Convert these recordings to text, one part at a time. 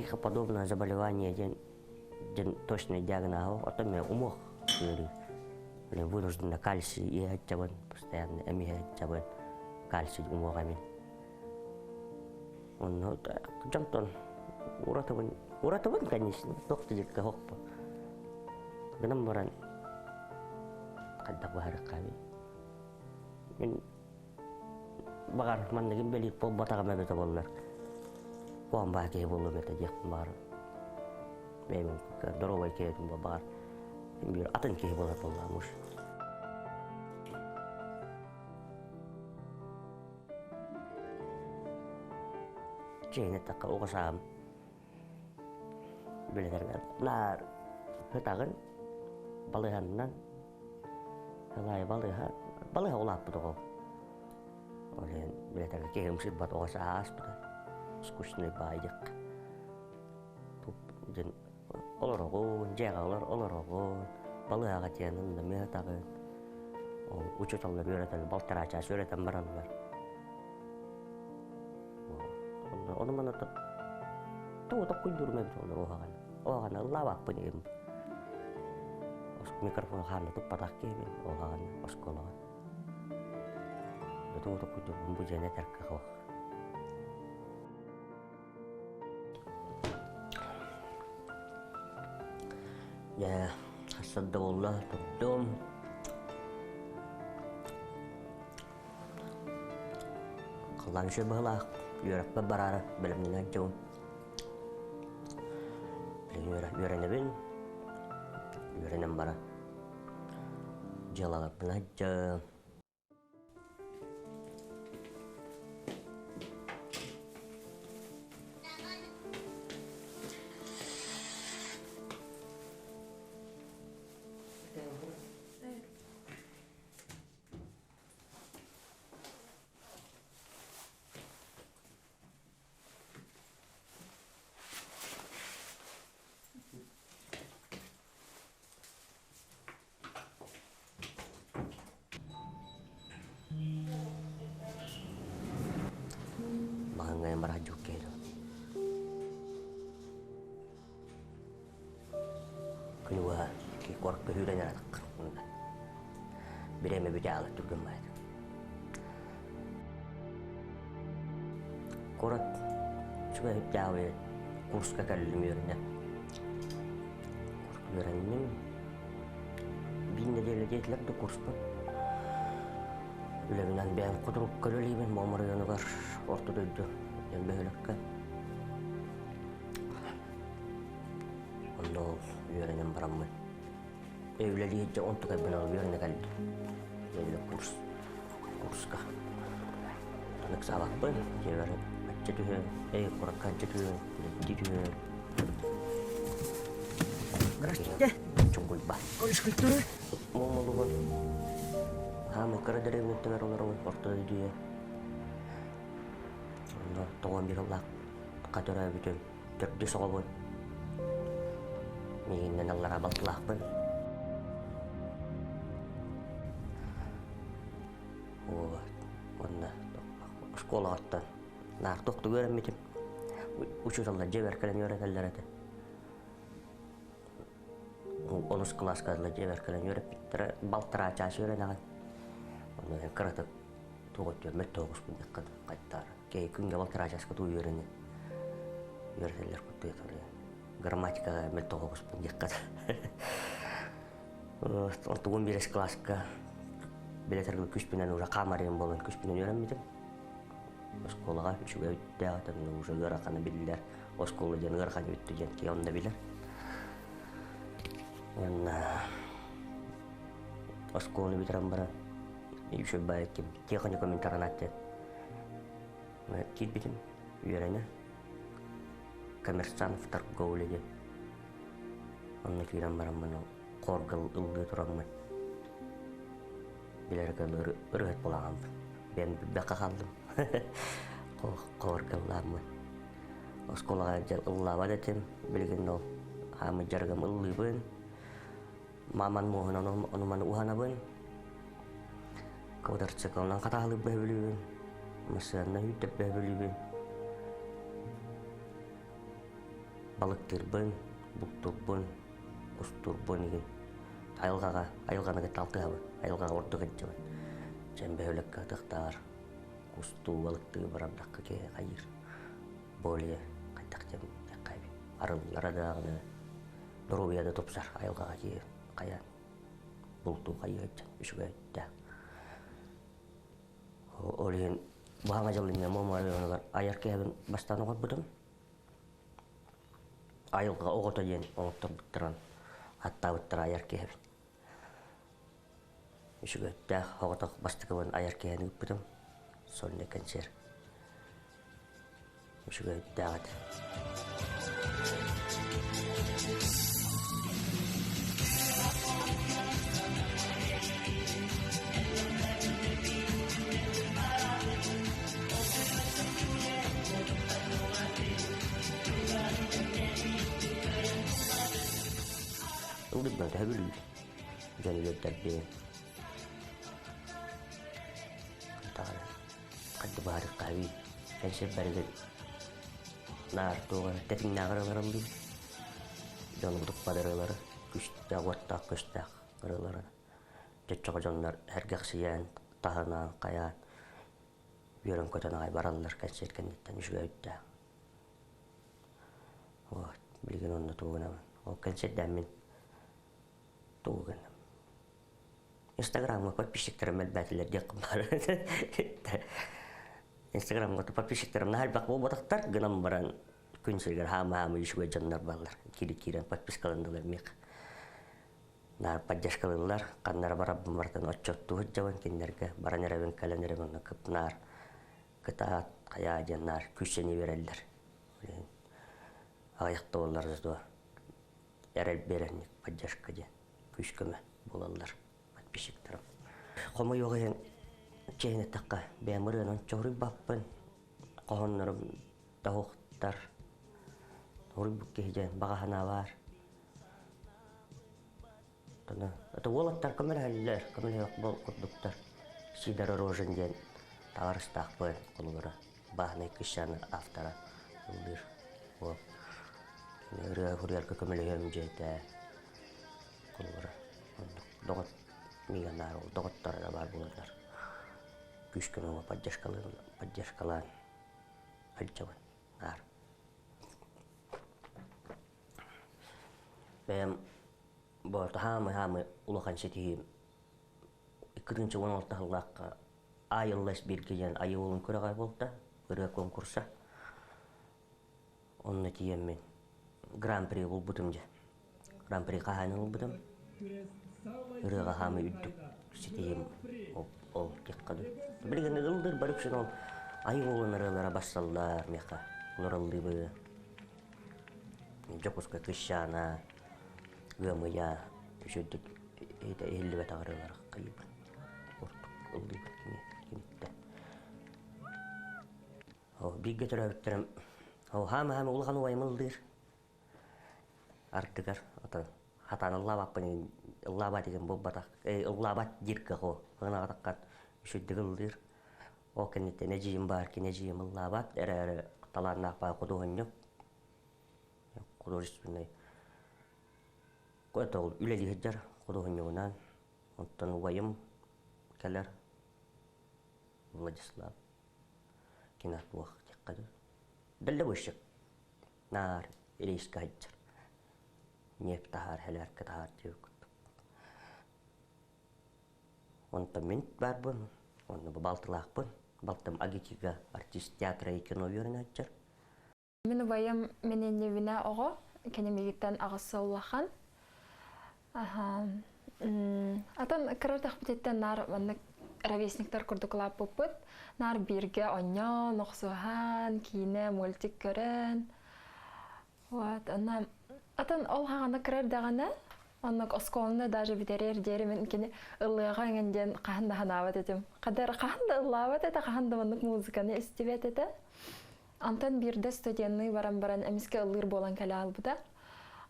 Орехоподобное заболевание диэн диэн точный диагноһа оттон мен умуох ыарыы. Блин, вынуждена кальций иһэччэбин, постоянно эми иһэччэбин, кальций умуох эмин. Онно дьонтон уратыбын, уратыбын, конечно, туох да дьиккэ хохпо. Гынан баран хайдах быһарыахха Мин баҕар манныгын бэлиит буолбатаҕым эбитэ буоллар куһаҕан баа киһи буолуом этэ диэхпин баҕар бэйэм доруобай киһитин баҕар биир атын киһи буолар буоллаҕым уж Чиҥ эттэххэ оҕо сааһым билэтэргэ наар ытаҕын балыыһаннан Ылаайы балыыһа балыыһа улааппыт оҕо. Ол иһин билэтэргэ киһим сырбат оҕо сааһа ааспыта. Скучный баай диэххэ. Туп дьин олороҕун, дьиэҕэ олор олороҕун, балыыһаҕа тиийэн ыннамыа ытаҕын. Ол учууталлар үөрэтэн балтараа чаас үөрэтэн бараллар. Ону маны тоҕо токкуйдуурум эбит олор уһаҕан. Уһаҕаны ыллаабаппын игин. Микрофон хаанна туппатах киһибин уһаҕан оскуолаҕа. Тоҕо токкуйдуурбун бу дьиэни этэргэ суох. Дьэ, хасса да буолла турдум. Халлаан үчүгэй быһыылаах, үөрэхпэр бараары бэлэмнэнэн дьыбым. Билигин үөрэнэбин, үөрэнэн баран дьыалаларбын сылдьым. Маһыҥҥайан бараһдьук киһи Күнү быһа куоракка сүүрэн аратахха Бириэмэ бүтэ аалар түргэн баайда. Куорат үчүгэй үптээҕи курска кэллим үөрэнэ. Үөрэнним. Биир нэдиэлэ диэтилэр да курспут. Үлэбинэн бэйэм кутурукка үлэлиибин Мом оройуонугар Орто дойду диэн бөһүөлэккэ. Онно ол үөрэнэн бараммын үлэлии дьэ онтукайбын ол үөрэнэ кэллим. Үлэ курс курска. Ыксаабаппын, дьиэбэр ачча түһүөм, эй куракка ачча түһүөм, үлэлии түһүөм. Здравствуйте. Чуҥкуйба. Колледж культуры. Муомулугун хаамый кыра дэриэбинэттэн олоробун орто дойдуйа. Онно тоҕон биир ыллаах төрөөбүтүм. Төрдүс оҕобун. Миигиннэн аллараа балтылаахпын. Вот. Уонна оскуолаҕыттан наар тохтугу үөрэммитим. Учууталлар дьиэбэр кэлэн үөрэтэллэр этэ. Онус кылааска дьиэбэр кэлэн үөрэппиттэрэ. Балтараа чаас үөрэнэҕин. Онно кыратык туох өттүөммэт тоҕуспун диэххэ хайтаара. Киһи күҥҥэ балтараа чааска туу үөрэнэ үөрэтэллэр курдук грамматикаҕа мөлтөх оҕуспун диэххэ Ортугун биэс кылааска билэтэргэ күспүнэн уже хаамарыйым буолан күспүнэн үөрэммитим. Оскуолаҕа үчүгэй үттээх этим, уже ыараханы биллэр. Оскуола диэн ыарахан үттү диэн киһи онно билэр. Уонна оскуоланы бүтэрэн баран үчүгэй баайы ким техникум интернат диэн киирбитим үөрэнэ коммерсант в торговле диэн онно киирэн бараммын хорга ыллыы тураммын билэргэ ырыһыт буолаҕаммын бэйэм билбэккэ хааллым хорга ыллааммын оскуолаҕа ыллаабат этим билигин ол хаамый дьарыгым ыллыыбын Мааман муоһунан ону-маны уһанабын. Квадроциклынан хатаһалыыр бөһүлүүбүн. Массыынанан үүттэр бөһүлүүбүн. Балыктыырбын, бултуурбун, кустуурбун игин айылҕаҕа айылҕаны кытта алтыһабын, айылҕаҕа ордук илдьэбин. Дьэн бөһүөлэккэ ытыктааҕар кустуу, балыктыы барардахха киһи хайыыр. Более хайдах диэн арыллара даҕаны доруобуйа да тупсар айылҕаҕа киһи хайа бултуу хайыы үчүгэй да. Ол иһин баһаҥа дьыл инньэ Муома оройуонугар айар киһибин бастаан оҥорбутум. Айылҕа оҕото диэн оҥотторбуттаран аттаабыттара айар киһибин. Үчүгэйдээх оҕотох бастакыбын айар киһини ыыппытым. Сольный концерт. Үчүгэйдээх этэ. Ылдырдан төһө Дьон үөрдэрбин. Хадды баарыккаһый кэнсиэр барыгын наар туоҕа тэтиҥнээҕэр ыларым дуу дьон утуппат ырыалары күстээх уоттаах көстөөх ырыалары чоччоҕо дьоннор сэргэхсийэн таһынаан хайаан үөрэн көтөн аҕай бараллар кэнсиэр кэнниттэн үчүгэй өйдөөх вот билигин онно тугунабын ол кэнсиэрдээммин тугу гынным Инстаграмҥа подписчиктарым элбээтилэр диэххин баар. Инстаграмҥа подписчиктарым наһаа элбэх буолбатахтар гынан баран күн сиригэр хаама-хаама үчүгэй дьоннор бааллар. Киирэн подпискаланнылар миэхэ. Наар поддержкалыыллар, ханнара барарбын барытын отчуоттуу сылдьабын кинилэргэ баран эрэбин, кэлэн эрэбин онно кып наар кытаат, хайаа диэн наар күүс-сэниэ биэрэллэр. Аҕыйах да буоллар зато эрэл биэрэнник поддержка диэн күүс-көмө буолаллар подписчиктарым. Хомойуох иһин чиэһин эттэххэ, бэйэм ырыанан чоһуруйбаппын, хоһооннорум тоһуктар, уруйбут киһи диэн баҕа санаа баар. Это уолаттар көмөлөһөллөр, көмөлөһүөх буол курдуктар. Сидор Рожин диэн табаарыстаахпын холобура бааһынай кыысчааны автора ыллыыр уол. Ырыа суруйарга көмөлөһүөм дьиэтэ холобура оннук доҕот миигин наар ол доҕотторо да баар буоланнар күүс-көмө поддержкалаан сылдьабын наар. Бэйэм бу хаамы-хаамы улахан ситиһиим 2016 сыллаахха Айыллас бииргэ диэн айыы уолун күрэҕэ буолта, ырыа конкурса. Онно тиийэммин Гран-при булбутум дьэ. Гран-при хаһаайын ылбытым. Ырыаҕа хаамыы үрдүк ситиһиим ол, ол диэххэ дуу. Билигин ыллыыр бары үксүн ол айыы уолун ырыалара барсаллар миэхэ. Олороллуубу. Дьокуускай Кыщаана, Ыамыйа үчүгдүк иһиллибэтэх ырыалары хайыыбын. Ордук ыллыыбын кини киниттэн. Бииргэ төрөөбүттэрим хаама-хаама улахан убайым ыллыыр. Ардыгар ото хатаан ыллаабаппын ыллаабат деген буолбатах. Ыллаабат диир кыах ынаҕатаххар үчүгдүк ыллыыр. Ол кэнниттэн эдьиийим баар, кини эдьиийим ыллаабат, эрээри талааннаах баай худуоһунньук, художественный это үлэлии сылдьар худуоһунньугунан. Оттон убайым кэлэр Владислав кинотуох диэххэ дуу. Дальнобойщик наар рейскэ сылдьар. Ньиэп таһаар, сэлээркэ таһаар диэбит курдук. Онтон мин баарбын, онно балтылаахпын. Балтым Агитига артист театра и кино үөрэнээччи. Мин убайым Мененневина оҕо, кини миигиттэн аҕыс сыл улахан. Аха. Атын кыра эрдэхпититтэн наар маннык ровесниктар курдук улааппыппыт. Наар бииргэ оонньоон, охсуһан, киинэ, мультик көрөн. Вот, ана атын ол хаҕана кыра эрдэҕинэ, оннук оскуоланы даже бүтэрээр диэри мин кини ыллыаҕа эҥин диэн хаһан да санаабат этим. Хадыр хаһан да ыллаабат этэ, хаһан да маннык музыканы истибэт этэ. Антон биирдэ студенныы баран баран эмискэ ыллыыр буолан кэлэ албыта.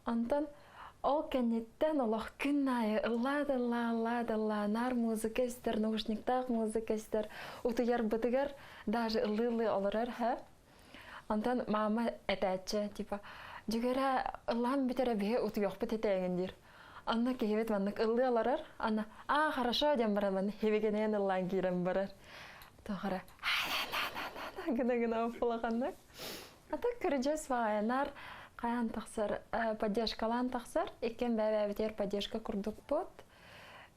Антон ол кэнниттэн олох күн аайы ыллаа да ыллаа, ыллаа да ыллаа, наар музыка истэр, наушниктаах музыка истэр, утуйарбытыгар даже ыллыы-ыллыы олорор һэ. Онтон мама этээччи, типа, Дьүгэрэ ыллаан бүтэрэ биһи утуйуохпут этэ эҥин диир. Анна киһибит маннык ыллыы олорор, анна аа хорошо диэн баран манна хибигинэйэн ыллаан киирэн барар. Тоҕо гына-гына улаханнык. А так көрүдьэс баҕайанар хайаан тахсар, поддержкалаан тахсар, иккиэн бэйэ-бэйэбитигэр поддержка курдукпут.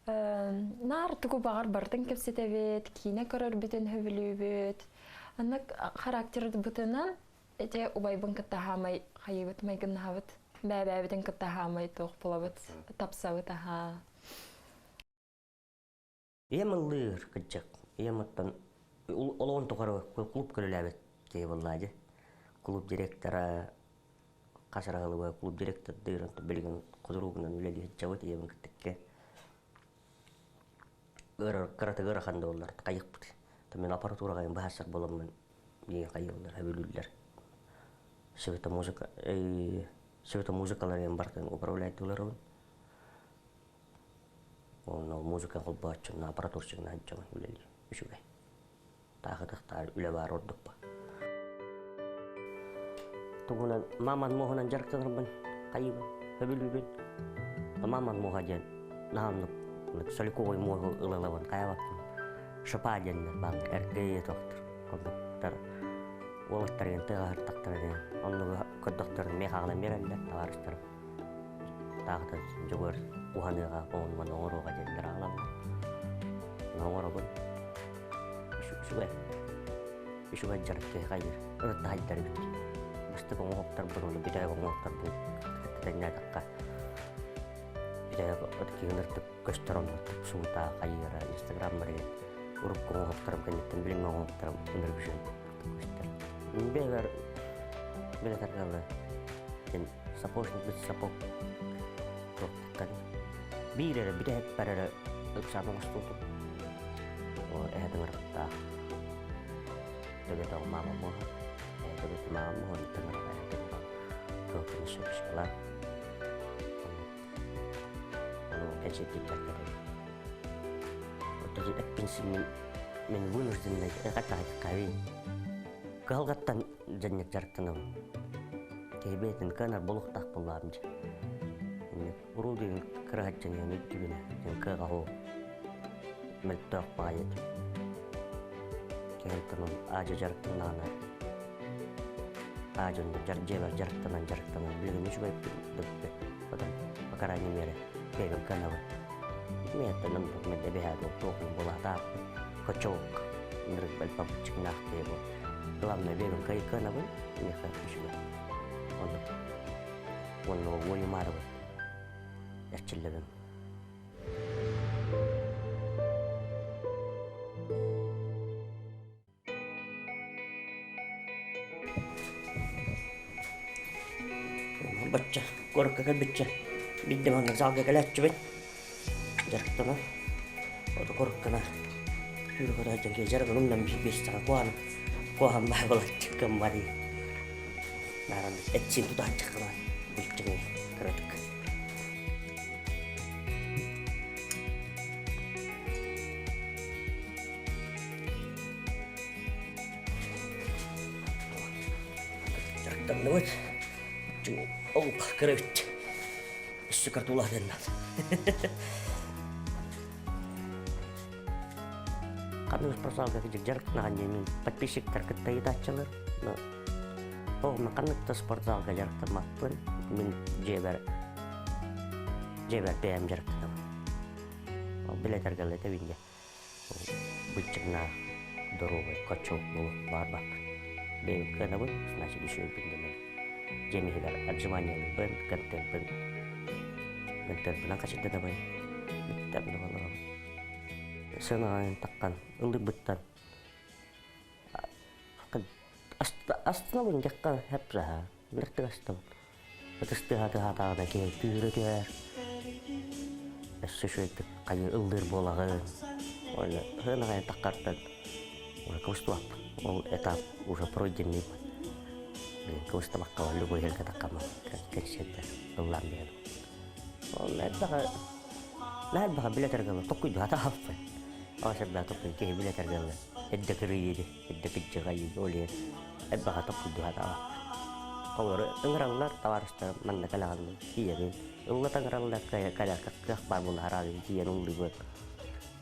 Наар тугу баҕар барытын кэпсэтэбит, киинэ көрөрбүтүн сөбүлүүбүт. Аннык характербытынан ити убайбын кытта хаамай хайыыбыт майгыннаһабыт. Бэйэ-бэйэбитин кытта хаамай туох булабыт, тапсабыт аһаа. Ийэм ыллыыр кырдьык. Ийэм оттон олоҕун тухары клуб көрүлээбит киһи буоллаа дии. Клуб директора хас эрэ клуб директордыыр, онтон билигин хозуруугунан үлэлии сылдьабыт ийэбин кытта кыратык ыарахан да буоллар хайыахпыт. Мин аппаратураҕа быһаарсар буоламмын миигин хайыыллар, сөбүлүүллэр. Светомузыка светомузыкаларын барытын управляйдыыларыбын. Уонна музыка холбооччунна, аппаратурщигынан сылдьабын үлэлиир үчүгэй. Таахытыхтаар үлэ баар ордукпа. Тугунан маман муоһунан дьарыктанарбын хайыыбын, сөбүлүүбүн. Маман муоһа диэн наһааннык соликовой муоһу ылалабын хайабаппын. Шипа диэннэр бааллар, эргэ тохтор, курдуктар. Уолаттар тыаҕа диэн оннугу көрдөхтөрүн миэхэ аҕалан биэрэллэр табаарыстарым. Таахтан дьугур уһаныаҕа, оҥон оҥоруоҕа диэннэр аҕалаллар. Оҥоробун. Үчүгэй. Үчүгэй дьарык киһи хайыыр. Ырыттаһайдар эбит. Бастакы оҥоһуктарбын уонна бүтэһик оҥоһуктарбын кытта тэҥнээтэххэ бүтэһик киһи ыныртык көстөр онно тупсубута хайыыра инстаграммар урукку оҥоһуктарым кэнниттэн билиҥҥи оҥоһуктарым ынырык үчүгэй көстөр. Бэйэбэр билэ таргаллар сапожник бит сапог туохтан биир эрэ бүтэһикпэр эрэ ыксаан оҥостубутум эһэ тыҥырахтаах төбөтөҕ маама муоһа эһэ төбөтө маама муоһун тыҥыраҕа эһэ тыҥыраҕа туохтан сөпсүкалаах ону кэнсиэртиирбэр кэтэбин оттон эппин симмин мен вынужденный эҕэ кыһалҕаттан дьанньык дьарыктанабын. Киһи бэйэтин кыанар булуохтаах буоллаҕым дьэ. Уруу диэн кыраһаччын иһэн үрдүгүнэ диэн кыаҕа суох мөлтөөх баҕайы этим. Киһи онон аадьа дьарыктаннаҕына аадьа дьиэбэр дьарыктанан дьарыктанан билигин үчүгэйбин дөппү потом по крайней мере бэйэбин кыанабын. Миэттэн оннук мен эбиһээт туохун булаатааппын кочок ынырык бэлпабыччыгнаах киһи буол. Главное бэйэбин кыанабын миэхэ үчүгэй. Оннук. Уонна уойумаарыбын эрчиллэбин. Бачча куоракка кэлбиччэ биирдэ манна залга кэлээччибин дьарыктанар ото куораккана сүүрэ көтө сылдьан дьарыгым биэстэҕэ куһаан куһаан баай буолааччы кыммарыы нааран этсиин тутааччы бүччүҥ кыратык Дьарыктанныбыт. Ол кырабыт. Өссө картулаатыннан. Ханнык спортзалга дьарыктанаҕын диэн подписчиктар кытта ыйытааччылар. Ол ханнык да спортзалга дьарыктаммаппын. Мин дьиэбэр дьиэбэр бэйэм дьарыктанабын. Ол билэтэргэ этэбин дьэ. Быччыҥнаах, доруобай, кочок буолуох баҕарбаппын. Бэйэм кыанабын, значит үчүгэйбин дэнэр. Дьиэм иһигэр отжиманиялыыбын, гантелбын, гантелбынан хачырданабын, бүттэм да олоробун. Сыанаҕа таххан ыллырбыттан астынабын дьахха хэп-саһа, быртык астабын. Ытыс тыаһа-тыаһаатаҕына киһи күүһүрэ түһэр. Өссө үчүгэйдик хайыы ыллыыр буолаҕын. Уонна ыһыан аҕай таххартан уже кыбыстыбаппын. Ол этап уже пройденный кыбыстыбакка любой иһэргэ таххаммын кэнсиэрдэр ыллаан биэрэбин. Ол элбэҕи наһаа элбэҕи билэтэргэ дылы токкуйдуһатааппын. Оҕо элбэҕи токкуй киһи билэтэргэ дылы эрдэ кырыйыыды, эрдэ кырдьыҕайыыды ол иһин элбэҕи токкуйдуһатааппын. Холобур, ыҥыраллар табаарыстарым манна кэлэҕин тиийэбин. Ыллата ыҥыраллар кэлэр кыах баар буоллаҕа тиийэн ыллыыбын.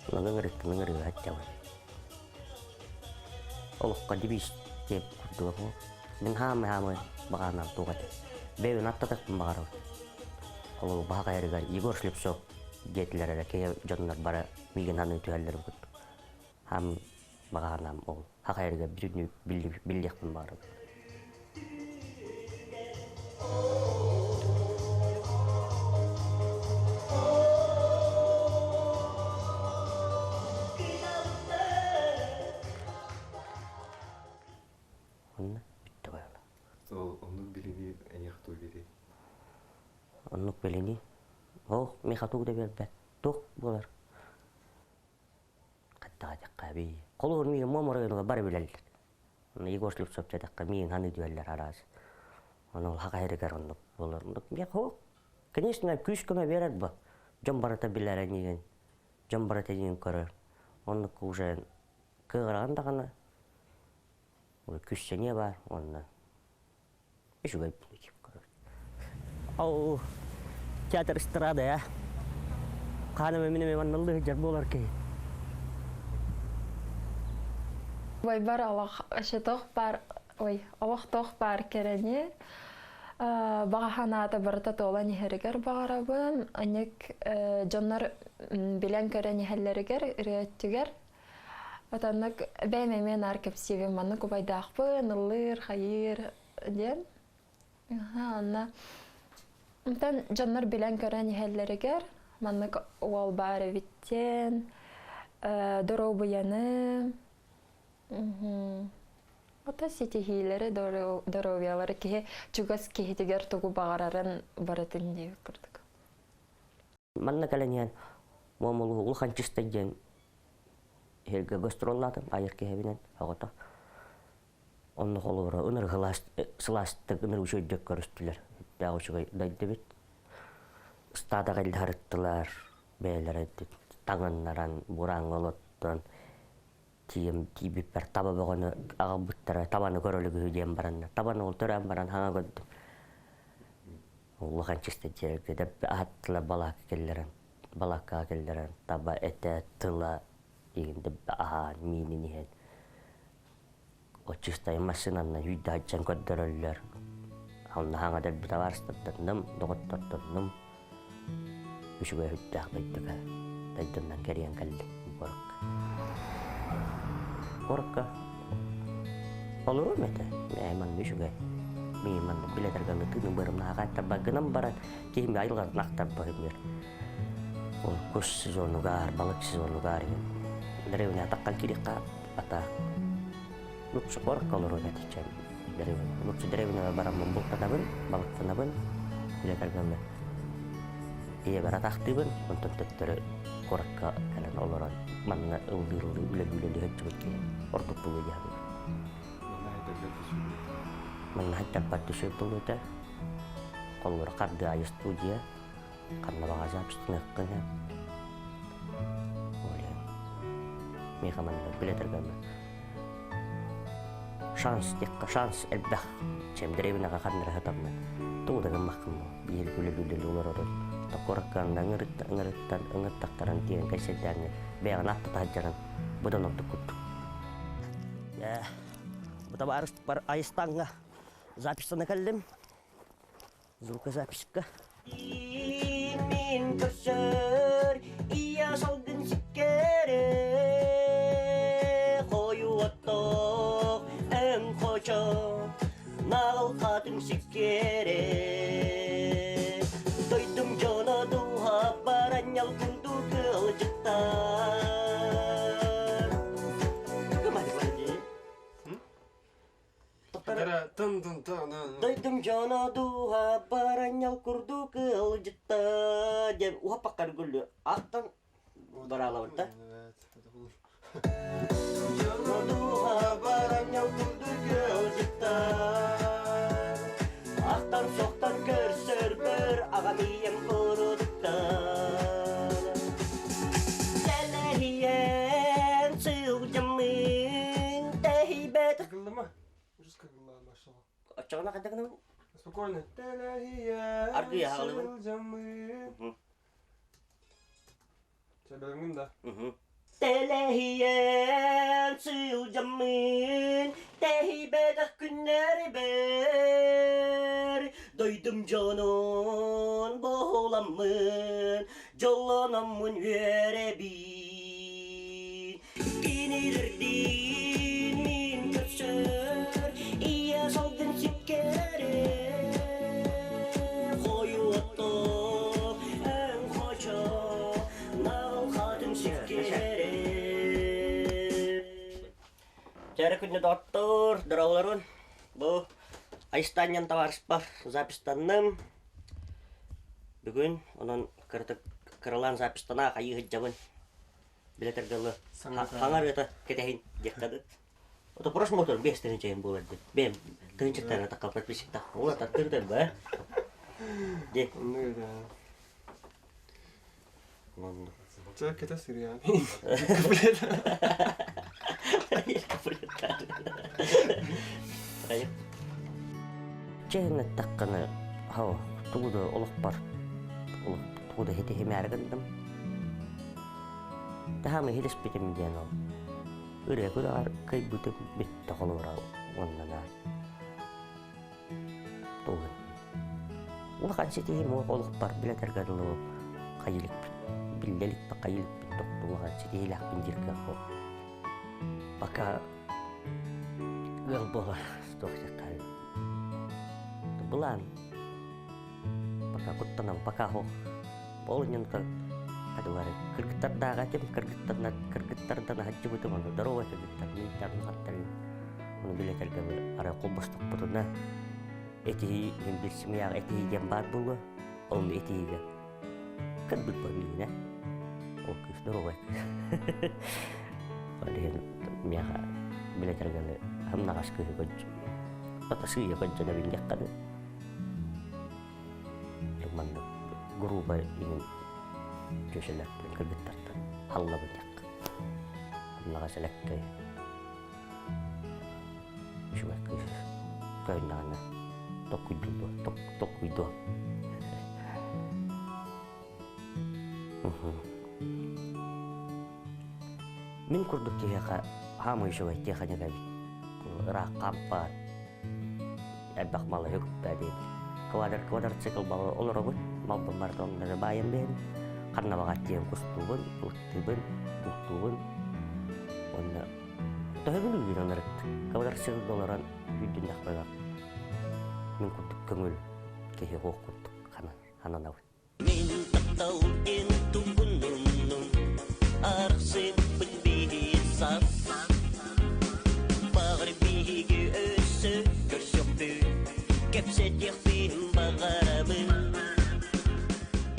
Онон ыҥырыттан ыҥырыыга сылдьабын. Олоххо девиз диэн курдуга буол. Мин хаамай-хаамай баҕанаан туох этэ. Бэйэбин аттатыахпын баҕарабын. Холобур, баһа хайарыгар Егор Слепцов диэтилэр эрэ киһи дьоннор бары миигин саныы түһэллэрин курдук. Хам баҕанаам ол хахайарыгар бүтүннүү биллиэхпин баҕарабын. Онно бүттэ байала. Оннук билинии эйиэхэ тугу биэрий? Оннук билинии? Ол миэхэ тугу да биэрбэт. Туох буолар? Хаттаҕа диэххэ эбии. Холобур миигин Муома оройуонугар бары билэллэр. Онно Егор Слепцов диэтэххэ миигин ханыы түһэллэр араас. Ону ол хахайарыгар оннук буолар. Оннук миэхэ ол конечно күүс-көмө биэрэр бу. Дьон барыта билэрэ миигин. Дьон барыта миигин көрөр. Оннук уже кыаҕыраҕын даҕаны күүс-сэниэ баар уонна үчүгэй Ол театр эстрада я. Ханым эмин эми манналлыы сылдьар буолар киһи. Вайбар олох ошетох бар ой олохтоох баар кэрэни баҕа санаата барыта туолан иһэригэр баҕарабын. Аньык дьоннор билэн көрөн иһэллэригэр ырыа өттүгэр Отоннук бэйэм эмиэ наар кэпсиибин маннык убайдаахпын, ыллыыр, хайыыр диэн. Онно онтон дьоннор билэн-көрөн иһэллэригэр маннык уол баар эбит диэн доруобуйаны ото ситиһиилэри доруобуйалары киһи чугас киһитигэр тугу баҕарарын барытын диэбит курдук. Манна кэлэн иһэн Муомулуһу улахан чистай диэн иһэргэ гастроллаатым айар киһибинэн оҕото. Онно холобура ынырык сылаастык ынырык үчүгэйдик көрүстүлэр. Үрдээх үчүгэй дойдубут. Ыстаадаҕа илдьэ сырыттылар, бэйэлэрэ таҥыннаран, бурааҥҥа олоттон тиийэн тиийбиппэр таба бөҕөнү аҕалбыттара, табаны көрөлүгүһү диэн бараннар. Табаны ол төрөөн баран хаҥа көрдүм. Улахан чистай дьиэлэргэ аһаттылар балаакка киллэрэн, балааккаҕа киллэрэн таба этэ, тыла игин аһаан, миинин иһэн Оччустай массыынанан үүрдэ сылдьан көрдөрөллөр. Онно хаҥа дэлби табаарыстарданным, доҕоттордоннум. Үчүгэй сүрдээх дойдуга дойдунан кэрийэн кэллим куоракка. Куоракка олоруом этэ. Ээ манна үчүгэй. Мин манна билэтэргэ тыыны бырымнаах аттарбагынан баран киһим айылҕатын ахтарбаһым Ол кус сезонугар, балык сезонугар древня атаххан кириэххэ ата лучше куоракка олоруом этиччэ лучше древняга бараммын бултатабын, балыктанабын, билэтэргэ ийэбэр атахтыыбын, онтон төттөрү куоракка кэлэн олорон манна ыллыы-ыллыы үлэлии-үлэлии сылдьыбыт киһи ордук буолуо дии саныыбын. Манна хайдарбат түсүө буолуо этэ. Холобура хардыы аайы студия Ханна баҕа записьтаныаххын сөп. Ол иһин миэхэ манна билэтэргэммэ шанс диэххэ шанс элбэх. Чем дэриэбинэҕэ ханна эрэ сытаммын тугу да гыммаккын биир үлэлии олорорун куораккаанна ыҥырыттан ыҥыртахтаран тиийэн кэйсэрдээҥҥин бэйэҕин аттата сылдьарын быдан ордук курдук. Бу табаарыспар Айыстаҥҥа записьтана кэллим. Звукозаписка. Мин көрсөр ийэ салгын сиккэрэ хойу оттоох эн хочо наҕыл хатыҥ сиккэрэ дойдум дьоно дууһа баранньал курдук кыалдьыттар Дойдум дьоно дууһа баранньал курдук ыалдьытта диэн уһаппакка гүллү ахтан бараалабыт да. Дьоно дууһа баранньал курдук ыалдьытта Ахтан сохтон көрсөрбөр аҕам ийэм курдуктар Тэлэһийэн сылдьаммын тэһийбэт Ужас как начала. Оччоҕуна хайдах гынабын? Прикольно. Тэлэһийэн Аргыйа хаалыбын. сылдьаммын. Чэбэҥҥин да. Тэлэһийэн сылдьаммын, тэһийбэтэх күннэрбэр, дойдум дьонун буоламмын, дьоллономмун үөрэбин. Кинилэрдиин мин көрсөр, ийэ салгын сиккэрэ, хойуотто өҥ хочо, наҕыл сиккэрэ. Чээрэ күннэ доҕоттор, дороолорун. Бу Айстанньан табаарыспар запистанным. Бүгүн онон кыратык кыралаан запистана хайыы сылдьабын. Билэтэргэ дылы хаҥар ыта кэтэһин диэххэ дылы. Ото просмотр 5000 буолар диэн. Бэйэм тыһыынчаттан атахха подписчиктах. Ула таттыр ба. Де. Чэ, кэтэ сырыйаан. Чэһин эттэххинэ, хау, тугу да олохпор тугу да хитиһимээри гынным. Таһаамы иһилиспитим диэн ол. Ырыа күрэҕэр кыайбытым бүттэ холобура уонна наар. Тугун. Улахан ситиһим олохпор билэтэргэ дылы хайылыкпыт. Биллэ иликпи хайылыкпыт тохту улахан ситиһилээхпин диир кыах Пока ыал буолар туох диэххэ Былаан пока куттанам пока суох. Ол иннин хатылары кыргыттардааҕа этим, кыргыттардан кыргыттардан аһаччыбытым ону здоровай кыргыттар мииттэрин хаттарын ону билэтэргэ арай холбостохпутуна этиһии иһин билсимийэҕэ этиһии диэн баар буолуо ол этиһиигэ кырбыт миинэ ол кыыс здоровай кыыс ол иһин миэхэ билэтэргэ хамнаҕас кыыһы көрдүм Ата сыыйа көрдөнөбүн диэххэ маннык грубо иҥин түөсэлэртэн кыргыттартан халлабын диэххэ. Хамнаҕас элэккэй үчүгэй кыыс көһүннэҕинэ токкуйдуо токкуйдуо Мин курдук киһиэхэ хаамыы үчүгэй тиэхиньикэ эбит. Ыраах хаампат, элбэх малы үкпэ диэбит. Квадр квадроцикл балы олоробут, малбын барыта онно баайан биһин. Ханна баҕар тиийэн кустуубун, бултуубун, бултуубун. Уонна төһө бүлүүбүн онорут. Квадроциклга олорон күүрдүннэхпинэ мин курдук көҥүл киһи суох курдук хананабын. Мин таптал диэн тугунумнум, арахсыппыт биһи сап. Баҕар биһиги өссө көрсөхпүт, кэпсэтиэхпин баҕарабын.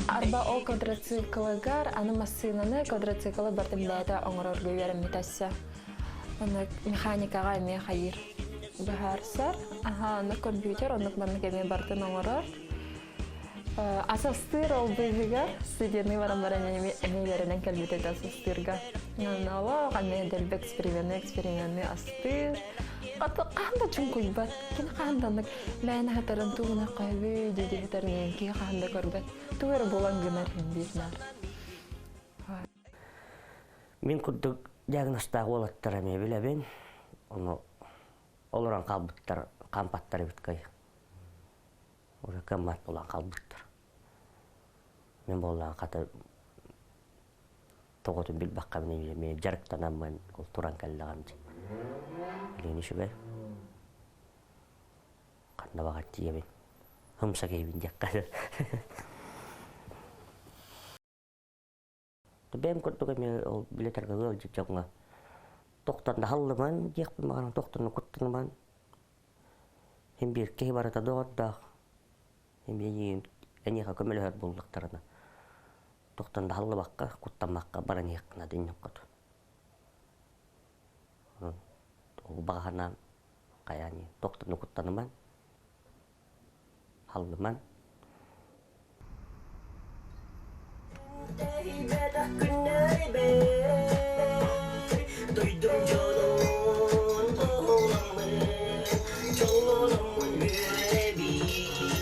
Арба ол квадроциклыгар аны массыынаны квадроциклы бартын бэйэтэ оҥорорго үөрэммит өссө. Аны механикаҕа эмиэ хайыыр быһаарсар. Аха, аны компьютер оннук маннык эмиэ бартын оҥорор. Асастыыр ол быыһыгар студеныы баран баран эмиэ үөрэнэн кэлбит этэ асастыырга. Олох эмиэ дэлби эксперимены эксперимены астыыр. Хаһан да чуҥкуйбат. Кини хаһан да оннук мээнэ сытарын тугуна көбүй дии сытарын киһи хаһан да көрбөт. Тугу эрэ булан гынар иһин биир наар. Мин курдук диагнозтаах уолаттар эмиэ билэбин. Ону олорон хаалбыттар, хаампаттар эбит кый. Уже кыаммат буолан хаалбыттар. Мин буоллаҕа хата тоҕотун билбэххэ эмиэ дьарыктанаммын ол туран кэллэҕим дии. Билигин үчүгэй. Ханна баҕар тиийэбин. Ымса киһибин диэххэ. Бэйэм курдук эмиэ ол билэтэргэ ыалдьыт дьоҥҥо тохтон да халлыман диэхпин баҕаран тохтон куттаныман Син биир киһи барыта доҕордоох син биир эйиэхэ көмөлөһөр буоллахтарына тохтон да халлыбакка куттаммакка баран иһиэххин наада инньэххэ Онон баҕа санаам хайаан тохтон куттаныман Халлыман Дойдум дьонун туһуламмын, дьоллономмун үөрэбин.